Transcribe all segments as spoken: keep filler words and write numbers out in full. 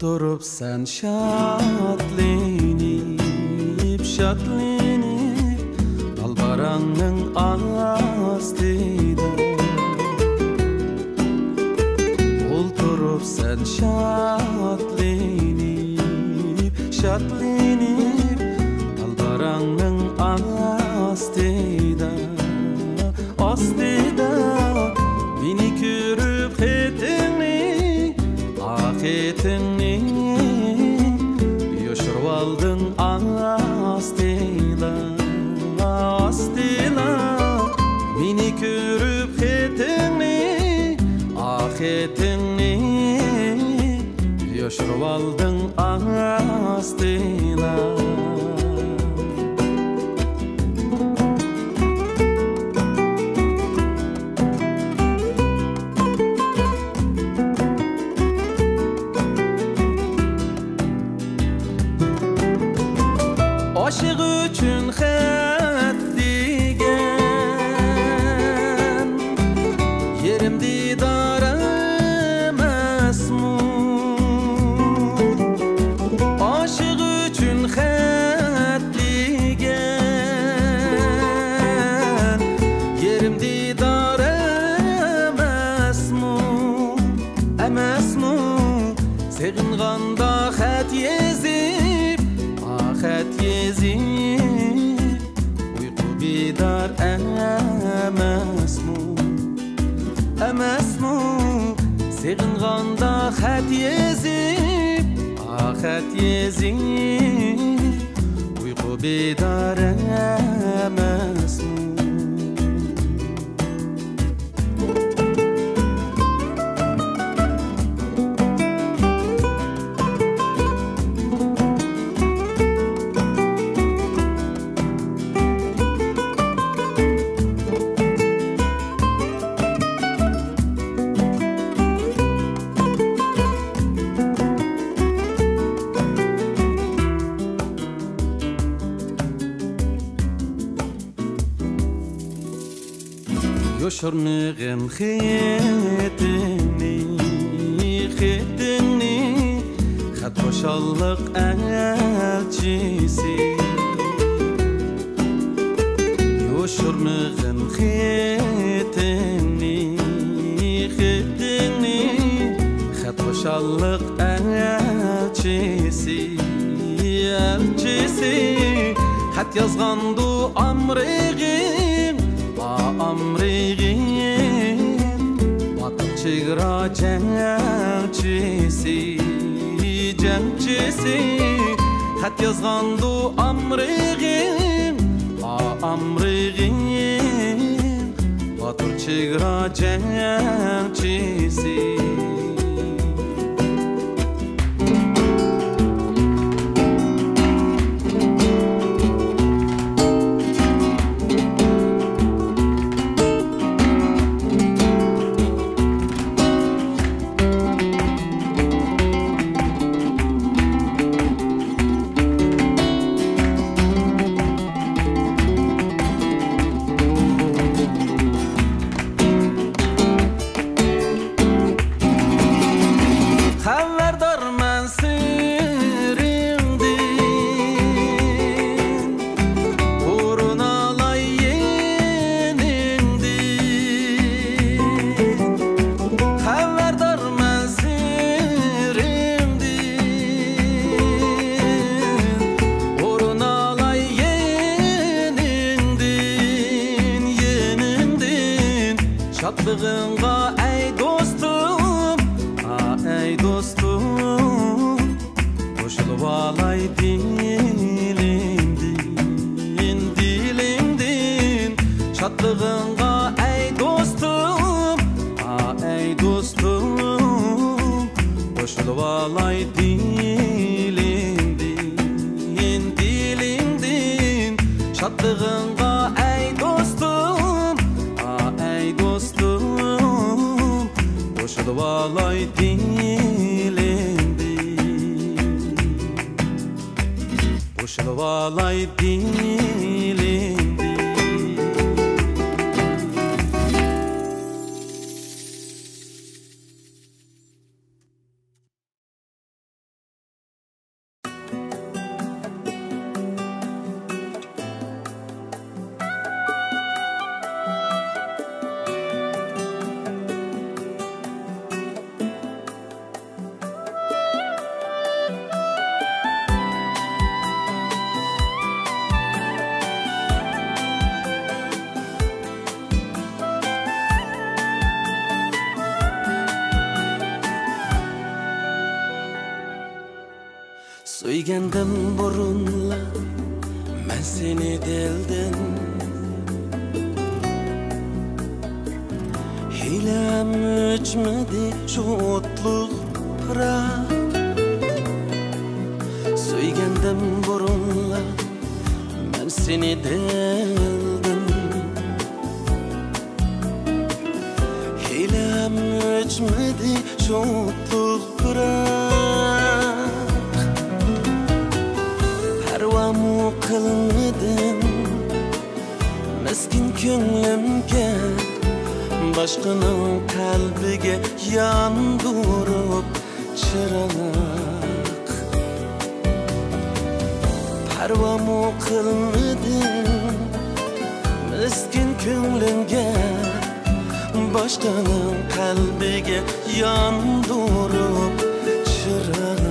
تۇرۇپسەن شادلىنىپ، شادلىنىپ، تالباراڭنىڭ ئاستىدا. ئولتۇرۇپسەن شادلىنىپ، شادلىنىپ، تالباراڭنىڭ ئاستىدا. ئاستىدا مېنى كۆرۈپ خېتىڭنى، ئا خېتىڭنى يوشۇرۇۋالدىڭ ئاستىلا، ئاستىلا. مېنى كۆرۈپ خېتىڭنى، ئا خېتىڭنى يوشۇرۇۋالدىڭ ئاستىلا. ئاشىق ئۈچۈن خەت دېگەن يېرىم دىدار ئەمەسمۇ؟ ئاشىق ئۈچۈن خەت دېگەن يېرىم دىدار ئەمەسمۇ؟ ئەمەسمۇ؟ سېغىنغاندا خەت يېزىپ، ئا خەت يېزىپ، ئۇيقۇ بىدار ئەمەسمۇ؟ ئەمەسمۇ؟ سېغىنغاندا خەت يېزىپ، ئا خەت يېزىپ، ئۇيقۇ بىدار ئەمەسمۇ؟ يوشۇرمىغىن خېتىڭنى، خېتىڭنى، خەت خۇشاللىق ئەلچىسى. يوشۇرمىغىن خېتىڭنى، خېتىڭنى، خەت خۇشاللىق ئەلچىسى، ئەلچىسى. خەت يازغاندۇ ئامرىغىن، ئا ئامرىغىن، باتۇر چېگرا جەڭچىسى، جەڭچىسى. خەت يازغاندۇ ئامرىغىن، ئا ئامرىغىن، باتۇر چېگرا جەڭچىسى. خەۋەردارمەن سىرىڭدىن، ئورۇن ئالاي يېنىڭدىن. خەۋەردارمەن سىرىڭدىن، ئورۇن ئالاي يېنىڭدىن، يېنىڭدىن. شادلىقىڭغا ئەي دوستۇم، ئا ئەي دوستۇم، قوشۇلۇۋالاي دىلىمدىن، دىلىمدىن. شادلىقىڭغا ئەي دوستۇم، ئا ئەي دوستۇم، قوشۇلۇۋالاي دىلىمدىن، دىلىمدىن. شادلىقىڭغا ئەي دوستۇم، ئا ئەي دوستۇم، قوشۇلۇۋالاي دىلىمدىن، قوشۇلۇۋالاي دىلىمدىن. سۆيگەندىم بۇرۇنلا مەن سېنى دىلدىن، ھېلىھەم ئۆچمىدى شۇ ئوتلۇق پىراق. سۆيگەندىم بۇرۇنلا مەن سېنى دىلدىن، ھېلىھەم ئۆچمىدى شۇ ئوتلۇق پىراق. پەرۋامۇ قىلمىدىم مىسكىن كۆڭلۈمگە، باشقىنىڭ قەلبىگە ياندۇرۇپ چىراغ. پەرۋامۇ قىلمىدىم مىسكىن كۆڭلۈمگە، باشقىنىڭ قەلبىگە ياندۇرۇپ چىراغ.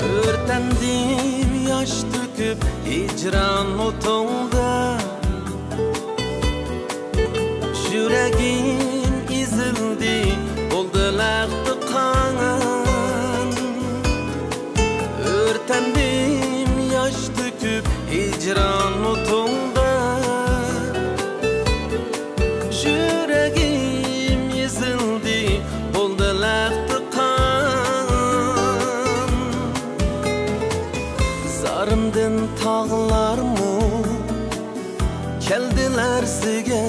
ئۆرتەندىم ياش تۆكۈپ ھىجران ئوتۇڭدا، يۈرىكىم ئېزىلدى، بولدى لەختە قان. ئۆرتەندىم ياش تۆكۈپ ھىجران ئوتۇڭدا، يۈرىكىم ئېزىلدى، بولدى لەختە قان. زارىمدىن تاغلارمۇ كەلدى لەرزىگە،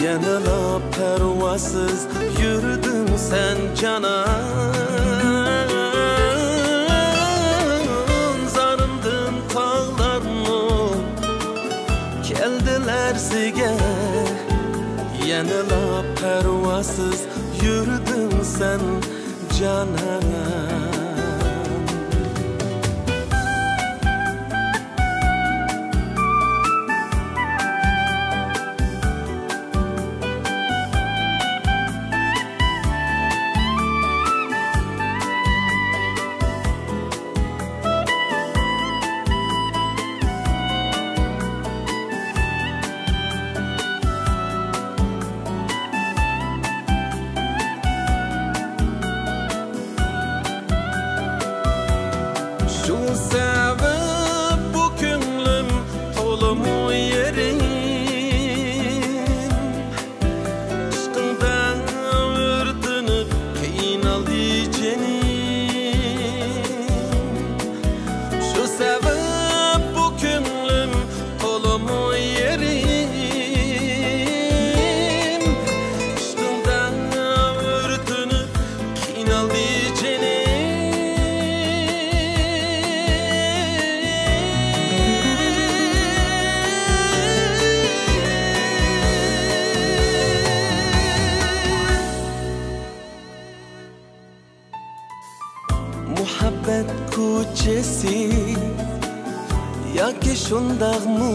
يەنىلا پەرۋاسىز يۈردۈڭ سەن جانان. زارىمدىن تاغلارمۇ كەلدى لەرزىگە، يەنىلا پەرۋاسىز يۈردۈڭ سەن جانان. شۇ سەۋەب بۇ كۆڭلۈم تولىمۇ يېرىم. ئىشقىڭدا ئۆرتىنىپ قىينالدى جېنىم. شۇ سەۋەب بۇ كۆڭلۈم تولىمۇ يېرىم. ئىشقىڭدا ئۆرتىنىپ قىينالدى جېنىم. مۇھەببەت كوچىسى ياكى شۇنداقمۇ؟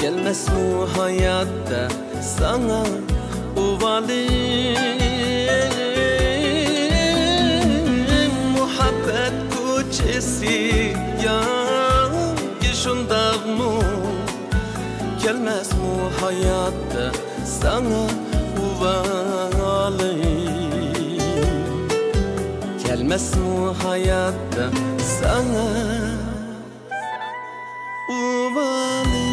كەلمەسمۇ ھاياتتا ساڭا ئۇۋالىم؟ مۇھەببەت كوچىسى ياكى شۇنداقمۇ؟ كەلمەسمۇ ھاياتتا ساڭا ئۇۋالىم؟ كەلمەسمۇ ھاياتتا ساڭا ئۇۋالىم؟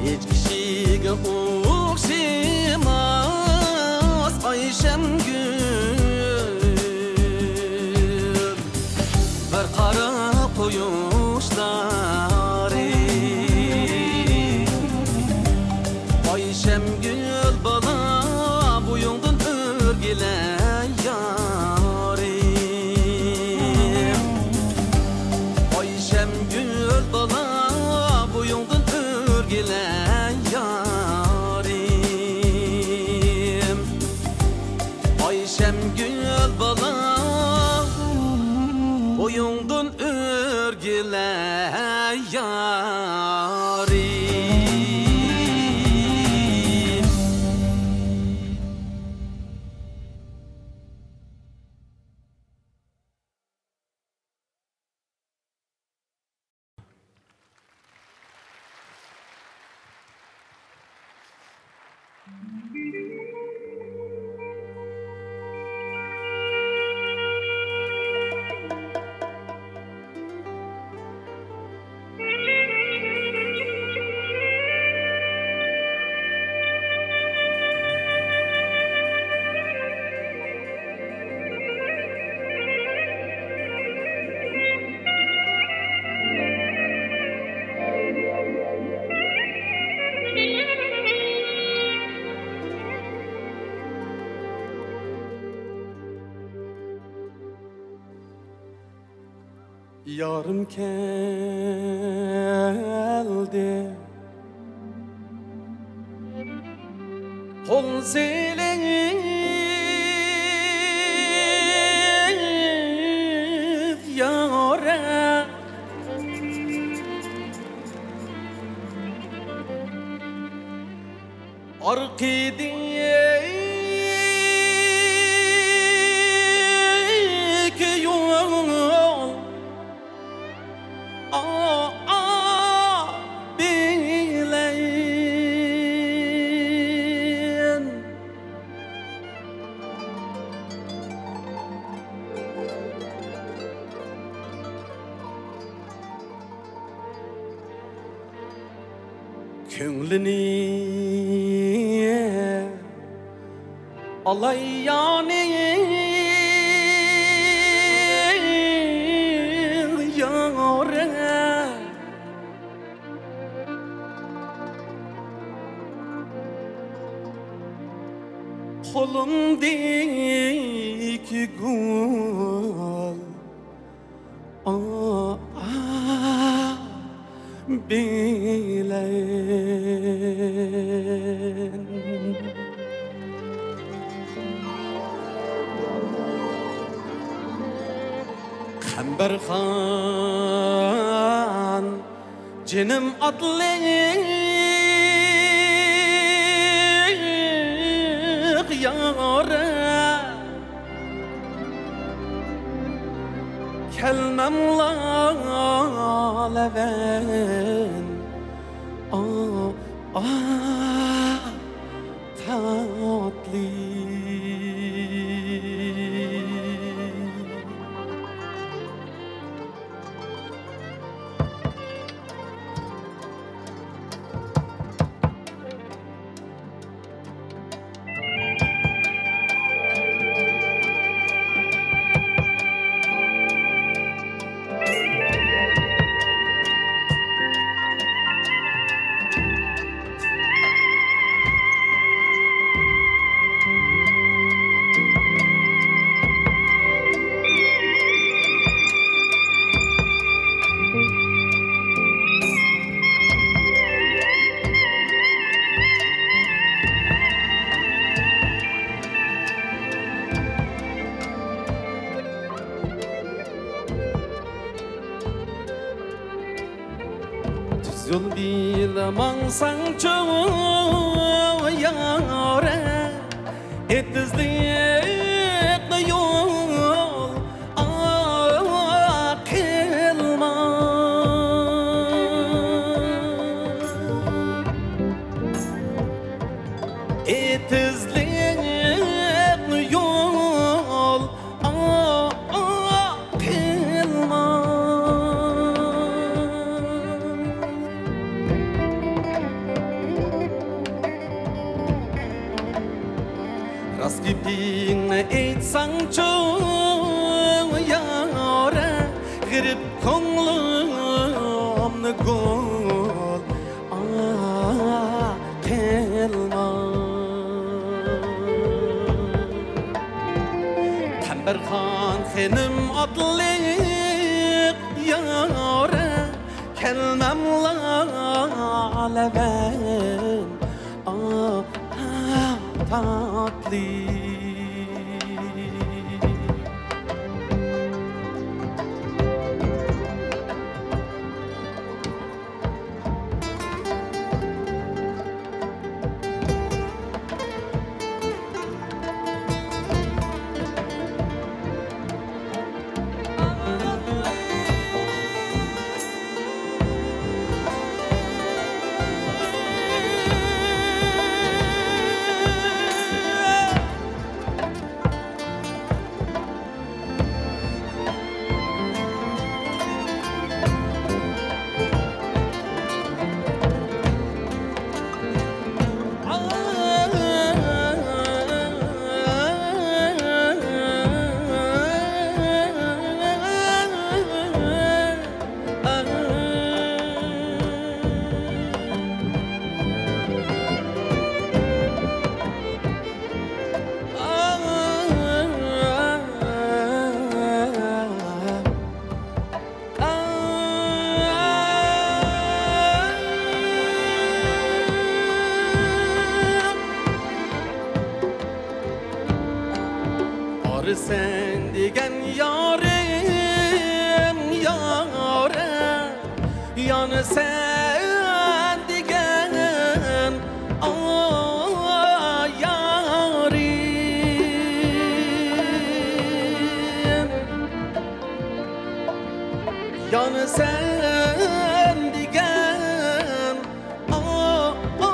ھېچ كىشىگە ئوخشىماس ئايشەمگۈل، بىر قارا قۇياشلارى. ئايشەمگۈل بالا، بويۇڭدىن ئۆرگىلەي يارىم. ئايشەمگۈل بالا، بويۇڭدىن ئۆرگىلەي يارىم. ئايشەمگۈل بالا، بويۇڭدىن ئۆرگىلەي يارىم. يارىم كەلدى قول سېلىپ يارا. ئارقىدىكى يول، ئا، ئا، بىلەن. كۆڭلىنى ئالاي يارنىڭ يارى. قولۇمدىكى گۈل، ئا، ئا، بىلەن. قەمبەرخان جېنىم ئاتلىق يارى، كەلمەملا لەۋەن، ئا، ئا، تاتلىق. تۈز يول بىلەن ماڭساڭچۇ يارە، ئېتىزلىقنى يول قىلما. ئېتىزلىقنى يول قىلما. ساڭچۇ يارە، غېرىب كۆڭلۈمنى گۈل قىلما. قەمبەرخان خېنىم ئاتلىق يارە، كەلمەملا لەۋەن، ئاھ، ئاھ، تاتلىق. ئارىسەن دېگەن يارىم، يارىم، يانىسەن دېگەن، ئا، يارىم. يانىسەن دېگەن، ئا، ئا،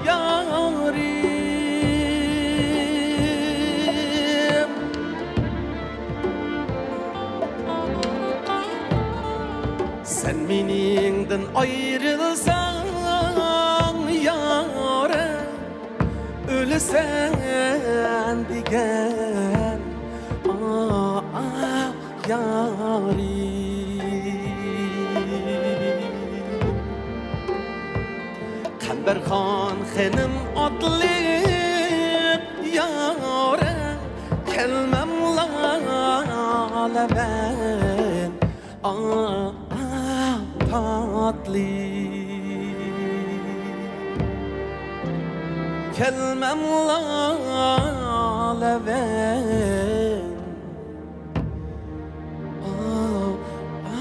يارىم. سەن مېنىڭدىن ئايرىلساڭ، يارىم، ئۆلىسەن دېگەن، ئا، ئا، يارىم. قەمبەرخان خېنىم ئاتلىق يارىم، كەلمەملا لەۋەن، ئا، ئا، تاتلىق. كەلمەملا لەۋەن، ئا، ئا،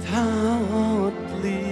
تاتلىق.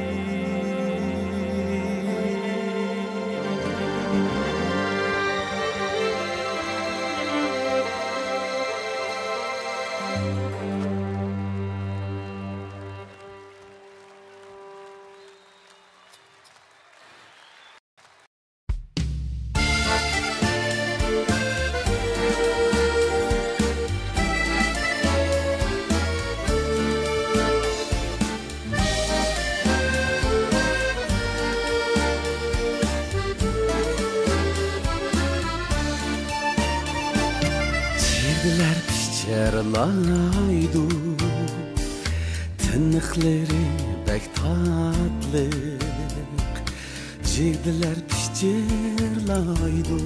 جىگدىلەر پىچىرلايدۇ، تىنىقلىرى بەك تاتلىق. جىگدىلەر پىچىرلايدۇ،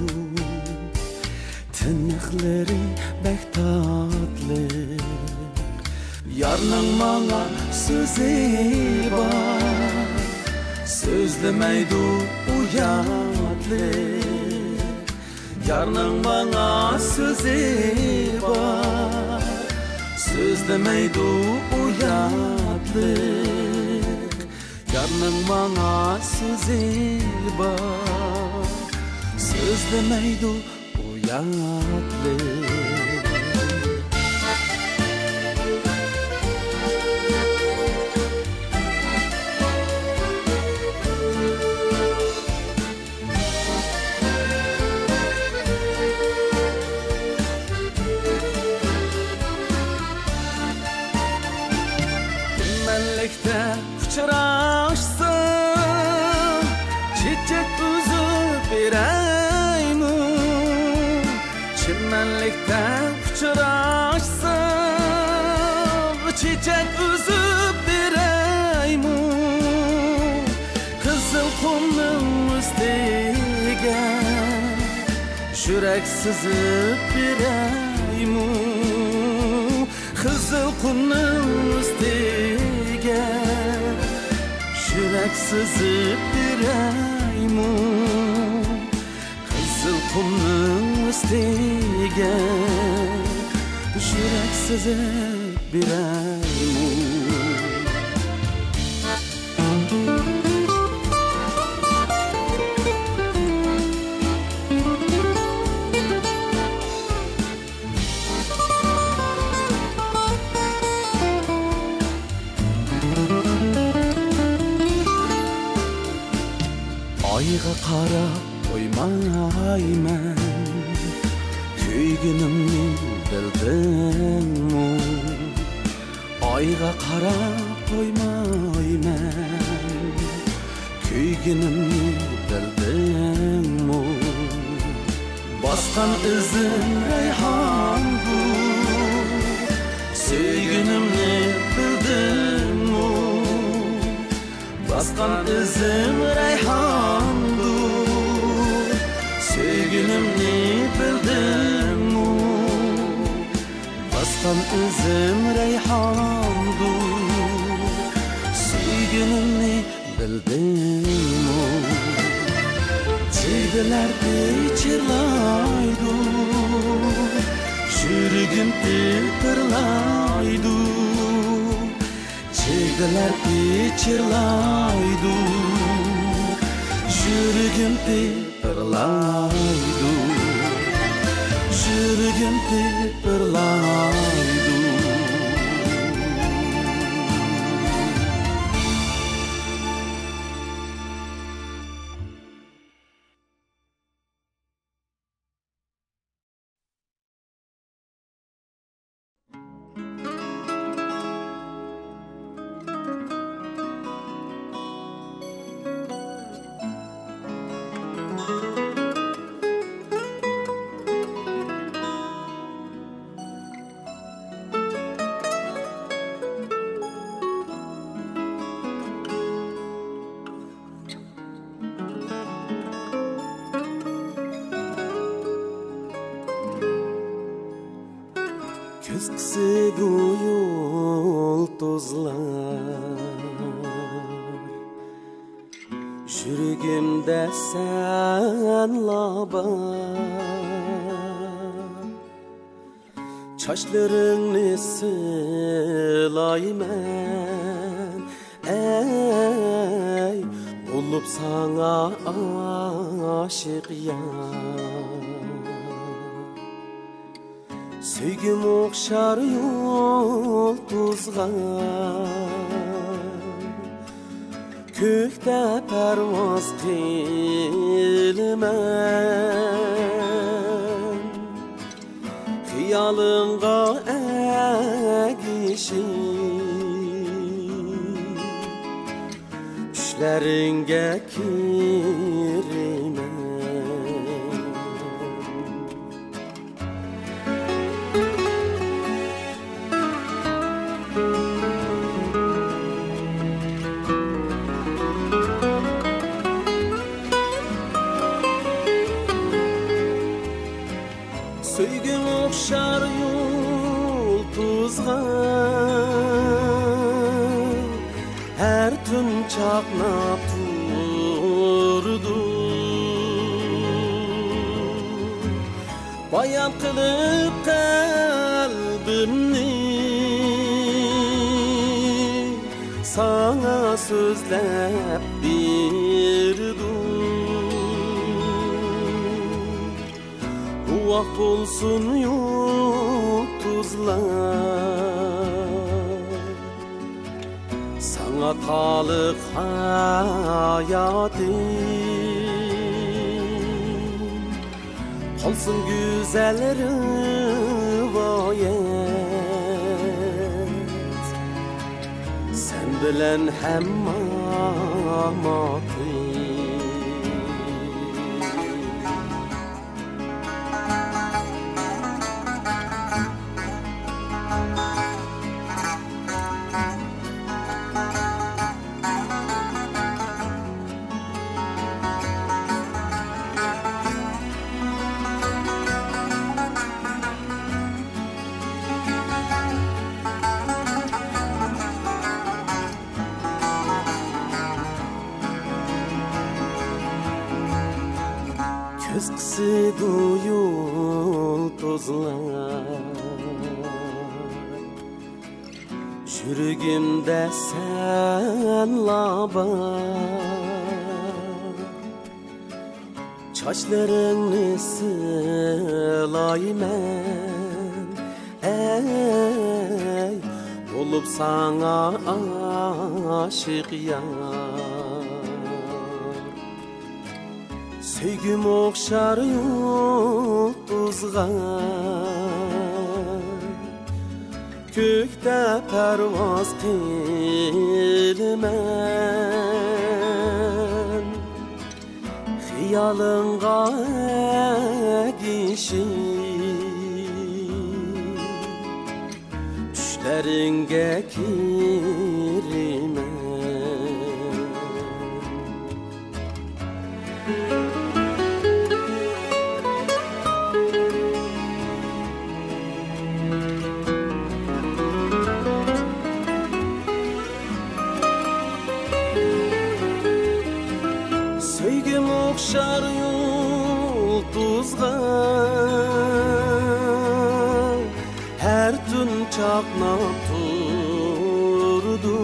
تىنىقلىرى بەك تاتلىق. يارنىڭ ماڭا سۆزى بار، سۆزلىمەيدۇ ئۇياتلىق. يارنىڭ ماڭا سۆزى بار، سۆزلىمەيدۇ ئۇياتلىق. يارنىڭ ماڭا سۆزى بار، سۆزلىمەيدۇ ئۇياتلىق. مەنلىكتە ئۇچراشسا، چېچەك ئۈزۈپ بېرەيمۇ؟ چېچەك ئۈزۈپ بېرەيمۇ، قىزىل قۇمنىڭ ئۈستىگە؟ يۈرەك سىزىپ بېرەيمۇ، قىزىل قۇمنىڭ ئۈستىگە؟ يۈرەك سىزىپ بېرەيمۇ، قىزىل قۇمنىڭ ئۈستىگە؟ يۈرەك سىزىپ بېرەيمۇ؟ ئايغا قاراپ قويمايمەن، كۆيگىنىمنى بىلدىڭمۇ؟ ئايغا قاراپ قويمايمەن، كۆيگىنىمنى بىلدىڭمۇ؟ باسقان ئىزىم رەيھاندۇر، سۆيگىنىمنى بىلدىڭمۇ؟ باسقان ئىزىم رەيھاندۇر، سۆيگىنىمنى بىلدىڭمۇ؟ باسقان ئىزىم رەيھاندۇر، سۆيگىنىمنى بىلدىڭمۇ؟ چىگدىلەر پىچىرلايدۇ، يۈرىكىم تىتىرلايدۇ. چىگدىلەر پىچىرلايدۇ، يۈرىكىم تىتىرلايدۇ، يۈرىكىم تىتىرلايدۇ. كۆز قىسىدۇ يۇلتۇزلار، يۈرىكىمدە سەنلا بار. چاچلىرىڭنى سىلايمەن، ئەي، بولۇپ ساڭا ئاشىق يار. سۆيگۈم ئوخشار يۇلتۇزغا، كۆكتە پەرۋاز قىلىمەن. خىيالىڭغا ئەگىشىپ، چۈشلىرىڭگە كىرىمەن. سۆيگۈم ئوخشار يۇلتۇزغا، ھەر تۈن چاقناپ تۇرىدۇ. بايان قىلىپ قەلبىمنى، ساڭا سۆزلەپ بېرىدۇ. گۇۋاھ بولسۇن يۇلتۇزلار، ساڭا تالىق ھاياتىم. قالسۇن گۈزەل رىۋايەت، سەن بىلەن ھەم ماماتىم. قىسىدۇ يۇلتۇزلار، يۈرىكىمدە سەنلا بار. چاچلىرىڭنى سىلايمەن، ئەي، بولۇپ ساڭا ئاشىق يار. سۆيگۈم ئوخشار يۇلتۇزغا، كۆكتە پەرۋاز قىلىمەن. خىيالىڭغا ئەگىشىپ، چۈشلىرىڭگە كىرىمەن. سۆيگۈم ئوخشار يۇلتۇزغا، ھەر تۈن چاقناپ تۇرىدۇ.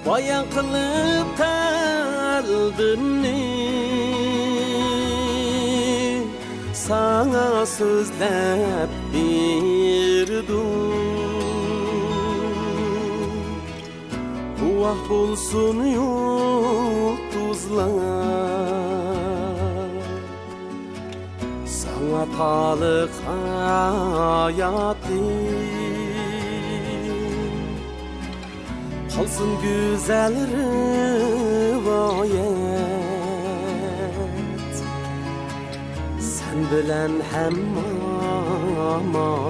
بايان قىلىپ قەلبىمنى، ساڭا سۆزلەپ بېرىدۇ. گۇۋاھ بولسۇن يۇلتۇزلار، ساڭا تالىق ھاياتىم. قالسۇن گۈزەل رىۋايەت، سەن بىلەن ھەم ماماتىم،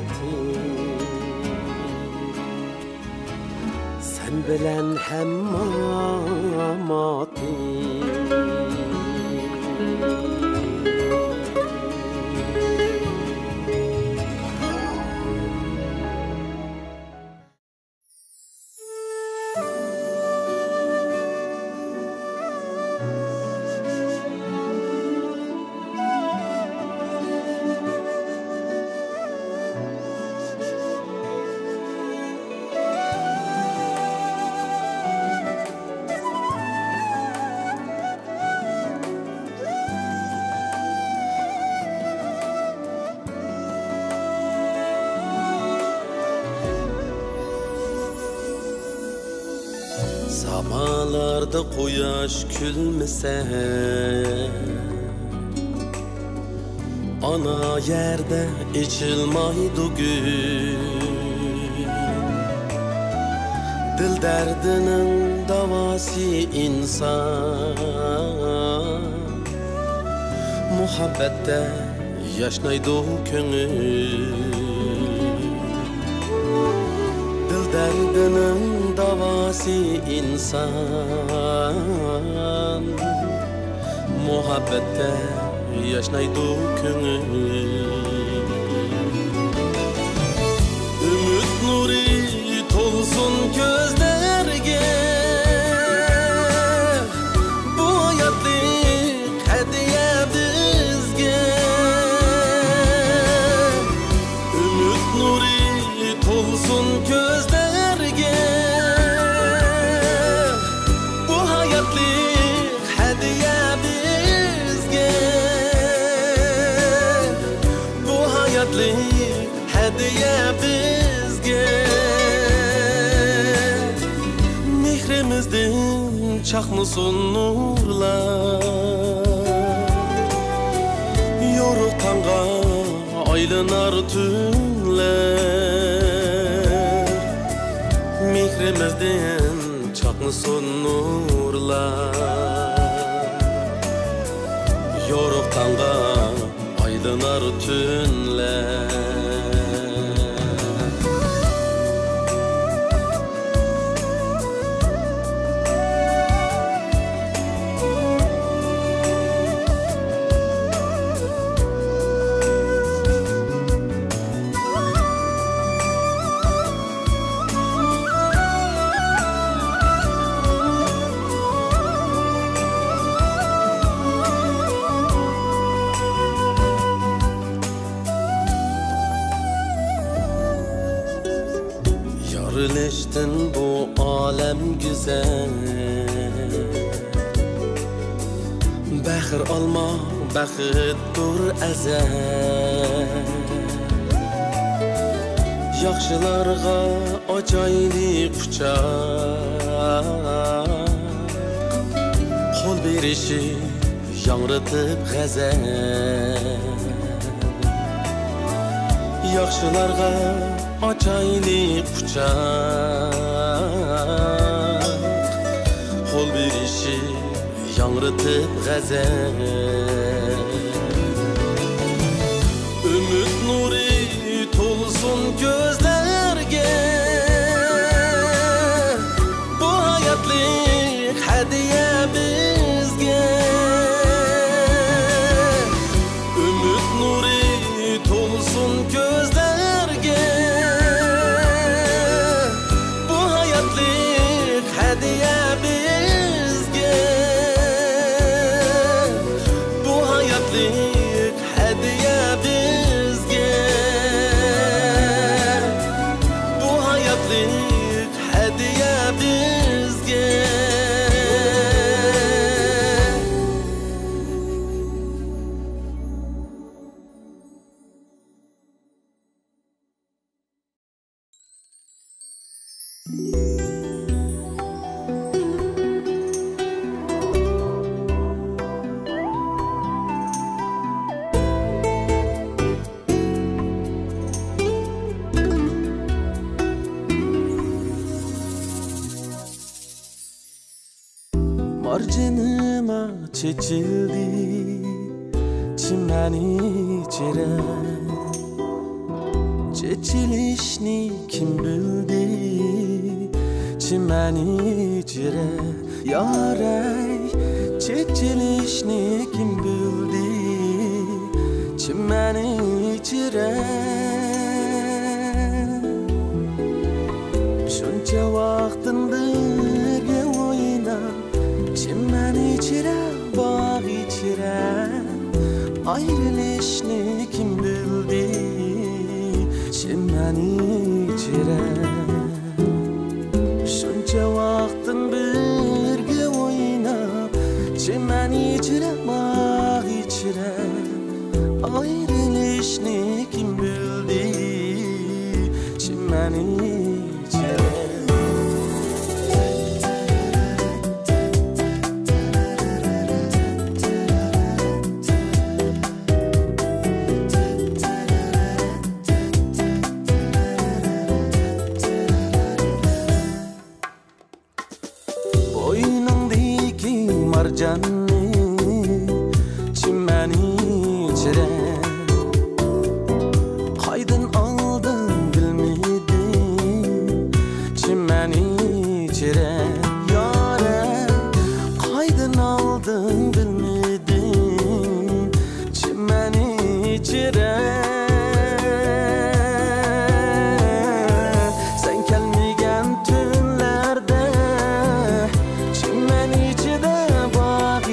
سەن بىلەن ھەم ماماتىم. سامالاردا قۇياش كۈلمىسە، ئانا يەردە ئېچىلمايدۇ گۈل. دىل دەردىنىڭ داۋاسى ئىنسان، مۇھەببەتتە ياشنايدۇ كۆڭۈل. دىل دەردىنىڭ داۋاسى ئىنسان، مۇھەببەتتە ياشنايدۇ كۆڭۈل. ئۈمىد نۇرى تولسۇن كۆزلەرگە، بۇ ھاياتلىق ھەدىيە بىزگە. ئۈمىد نۇرى تولسۇن كۆزلەرگە، بۇ ھاياتلىق ھەدىيە بىزگە، بۇ ھاياتلىق ھەدىيە بىزگە. مېھرىمىزدىن چاقنىسۇن نۇرلار، يورۇق تاڭغا ئايلىنار تۈنلەر. مېھرىمىزدىن چاقنىسۇن نۇرلار، يورۇق تاڭغا ئايلىنار تۈنلەر. بىلىشتىن بۇ ئالەم گۈزەل. بەخت ئالماق بەختتۇر ئەزەل. ياخشىلارغا ئاچايلى قۇچاق. قول بېرىشىپ ياڭرىتىپ غەزەل. ياخشىلارغا ئاچايلى قۇچاق. قول بېرىشىپ ياڭرىتىپ غەزەل. ئۈمىد نۇرى تولسۇن كۆزلەرگە، بۇ ھاياتلىق ھەدىيە بىزگە. ئۈمىد نۇرى تولسۇن كۆزلەرگە، بۇ ھاياتلىق ھەدىيە بىزگە. بۇ ھاياتلىق ھەدىيە بىزگە، بۇ ھاياتلىق ھەدىيە بىزگە. مارجىنىما چېچىلدى چىمەن ئىچرە. چېچىلىشنى كىم بىلدى چىمەن ئىچرە؟ يارەي، چېچىلىشنى كىم بىلدى چىمەن ئىچرە؟ شۇنچە ۋاقىتتىن بىرگە ئويناپ، چىمەن ئىچرە، باغ ئىچرە، ئايرىلىشنى كىم بىلدى چىمەن ئىچرە؟ شۇنچە ۋاقىتتىن بىرگە ئويناپ، چىمەن ئىچرە، باغ ئىچرە، ئايرىلىشنى كىم بىلدى چىمەن ئىچرە؟ بوينۇڭدىكى مارجاننى چىمەن ئىچرە، قايدىن ئالدىڭ بىلمىدىم چىمەن ئىچرە. يارەي، قايدىن ئالدىڭ بىلمىدىم چىمەن ئىچرە. سەن كەلمىگەن تۈنلەردە چىمەن ئىچىدە باغ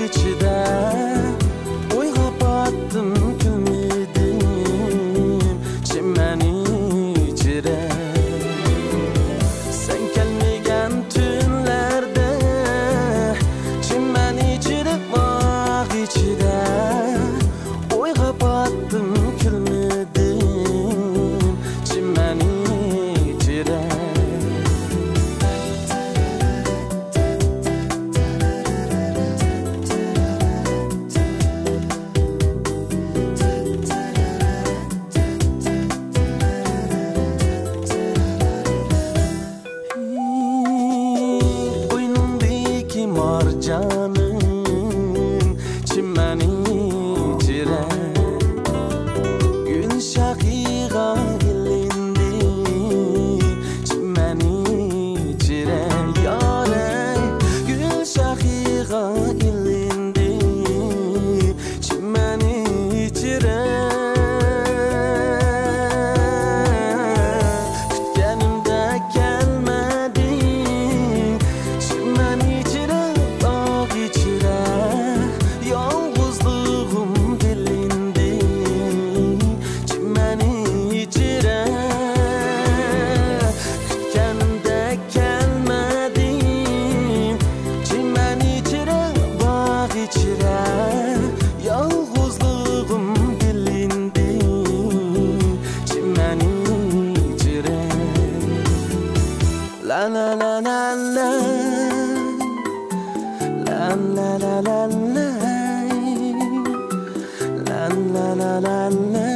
ئانا لا لا لا. لا لا لا لا لا. لا لا لا لا لا.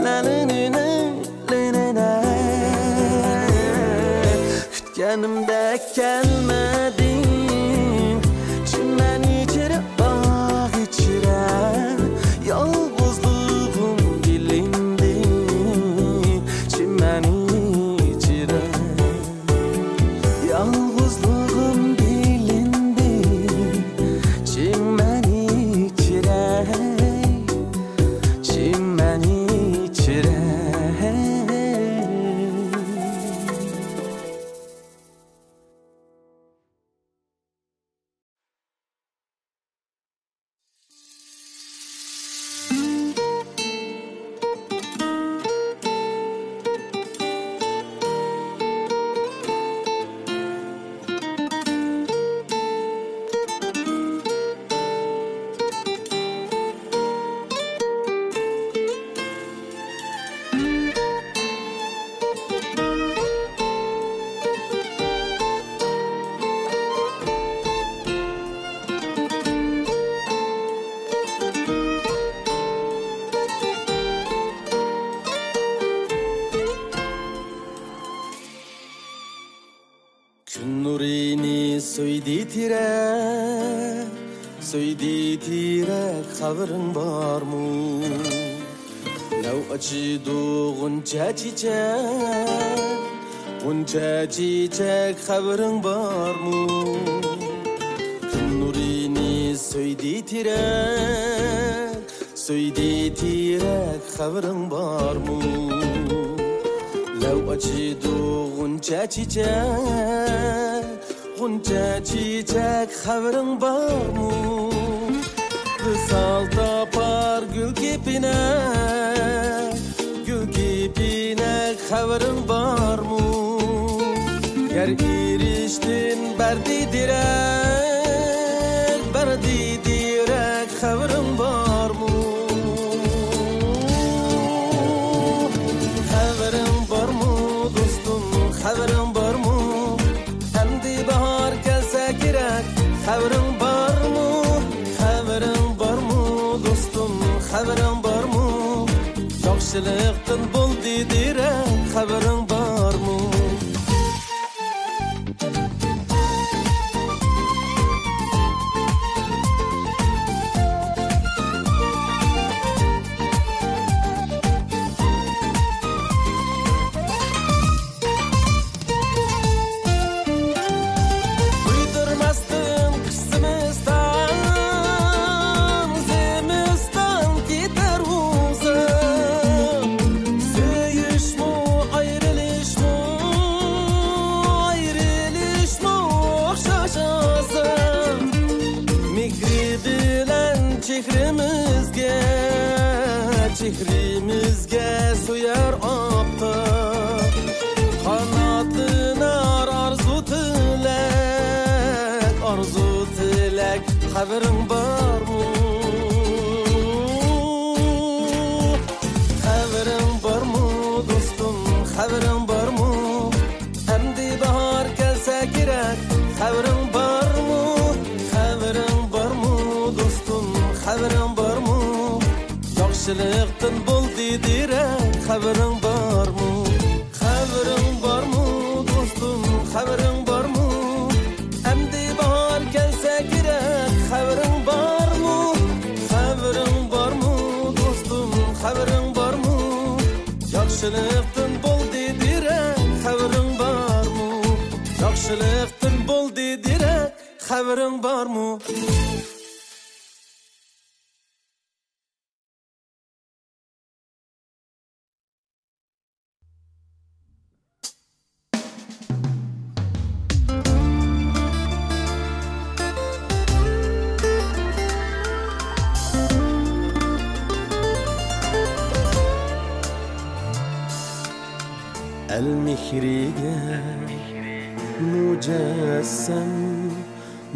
لا لا لا لا. كۈتكەنىمدەك كەلمىدىڭ، چىمەن ئىچرە، باغ ئىچرە، يالغۇزلۇغۇم بىلىندى، چىمەن ئىچرە، يالغۇزلۇغۇم بىلىندى، چىمەن ئىچرە، چىمەن ئىچرە. كۈن نۇرىنى سۆيدى تىرەك، سۆيدى تىرەك، خەۋىرىڭ بارمۇ؟ لەۋ ئاچىدۇ غۇنچە چېچەك، غۇنچە چېچەك، خەۋىرىڭ بارمۇ؟ كۈن نۇرىنى سۆيدى تىرەك، سۆيدى تىرەك، خەۋىرىڭ بارمۇ؟ لەۋ ئاچىدۇ غۇنچە چېچەك، غۇنچە چېچەك، خەۋىرىڭ بارمۇ؟ ۋىسال تاپار گۈل كېپىنەك، گۈل كېپىنەك، خەۋىرىڭ بارمۇ؟ يەر ئېرىشتىن بەردى دېرەك، بەردى دېرەك، خەۋىرىڭ بارمۇ؟ خەۋىرىڭ بارمۇ، دوستۇم، خەۋىرىڭ بارمۇ؟ ئەمدى باھار كەلسە كېرەك، خەۋىرىڭ بارمۇ؟ خەۋىرىڭ بارمۇ، دوستۇم، خەۋىرىڭ بارمۇ؟ ياخشىلىقتىن بولدى دېرەك، خەۋىرىڭ بارمۇ؟ قۇيدۇرماستىن قىش زىمىستان، زىمىستان كېتەر ئۇزاق. سۆيۈشمۇ، ئايرىلىشمۇ، ئايرىلىشمۇ ئوخشاش ئازاب. مېھرى بىلەن چېھرىمىزگە، چېھرىمىزگە سۆيەر ئاپتاپ. قاناتلىنار ئارزۇ تىلەك، ئارزۇ تىلەك، خەۋىرىڭ بارمۇ؟ خەۋىرىڭ بارمۇ، دوستۇم، خەۋىرىڭ بارمۇ؟ ئەمدى باھار كەلسە كېرەك، خەۋىرىڭ بارمۇ؟ خەۋىرىڭ بارمۇ، دوستۇم، خەۋىرىڭ بارمۇ؟ ياخشىلىقتىن بولدى دېرەك، خەۋىرىڭ بارمۇ؟ خەۋىرىڭ بارمۇ، دوستۇم، خەۋىرىڭ بارمۇ؟ ئەمدى باھار كەلسە كېرەك، خەۋىرىڭ بارمۇ؟ خەۋىرىڭ بارمۇ، دوستۇم، خەۋىرىڭ بارمۇ؟ ياخشىلىقتىن بولدى دېرەك، خەۋىرىڭ بارمۇ؟ ياخشىلىقتىن بولدى دېرەك، خەۋىرىڭ بارمۇ؟ ئەل مېھرىگە مۇجەسسەم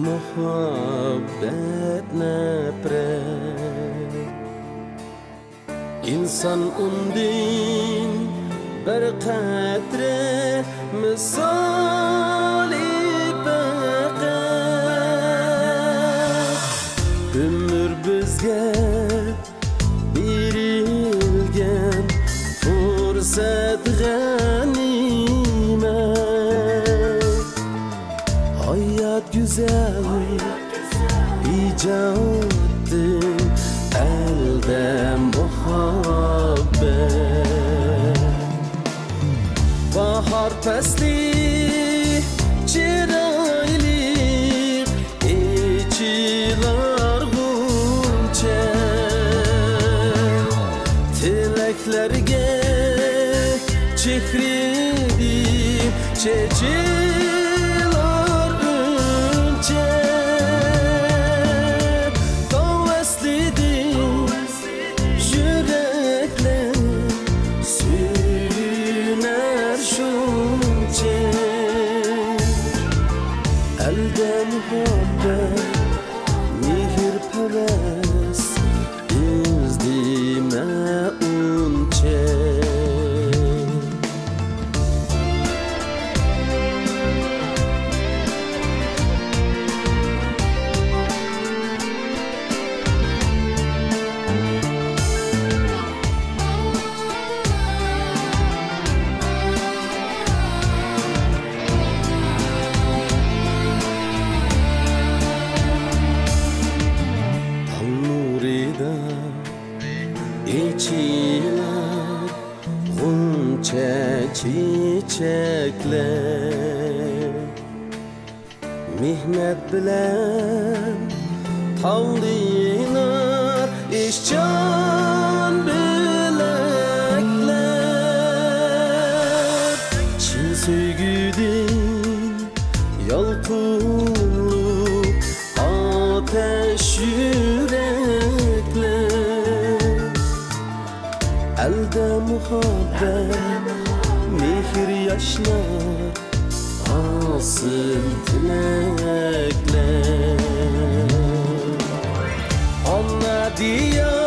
مۇھەببەت نەپرەت. ئىنسان ئۇندىن بىر قەترە مىسالى پەقەت ئۆمۈر بىزگە بېرىلگەن پۇرسەت غەنىيمەت. ھايات گۈزەل ئىجادتىن ئەلدە مۇھەببەت. باھار پەسلى چىرايلىق ئېچىلار غۇنچە. تىلەكلەرگە چېھرىدىن چېچىلار ئۈنچە. تاۋ ئەسلىدىن يۈرەكلەر سۆيۈنەر شۇنچە. ئەلدە مۇھەببەت، مېھىر پەرەز، ئىزدىمە ئۇنچە. تاڭ نۇرىدا ئېچىلار غۇنچە چېچەكلەر. مېھنەت بىلەن تاۋلىنار ئىشچان بىلەكلەر. چىن سۆيگۈدىن يالقۇنلۇق ئاتەش يۈرەكلەر. ئەلدە مۇھەببەت، مېھىر ياشلار، ھاسىل تىلەكلەر. ئانا دىيار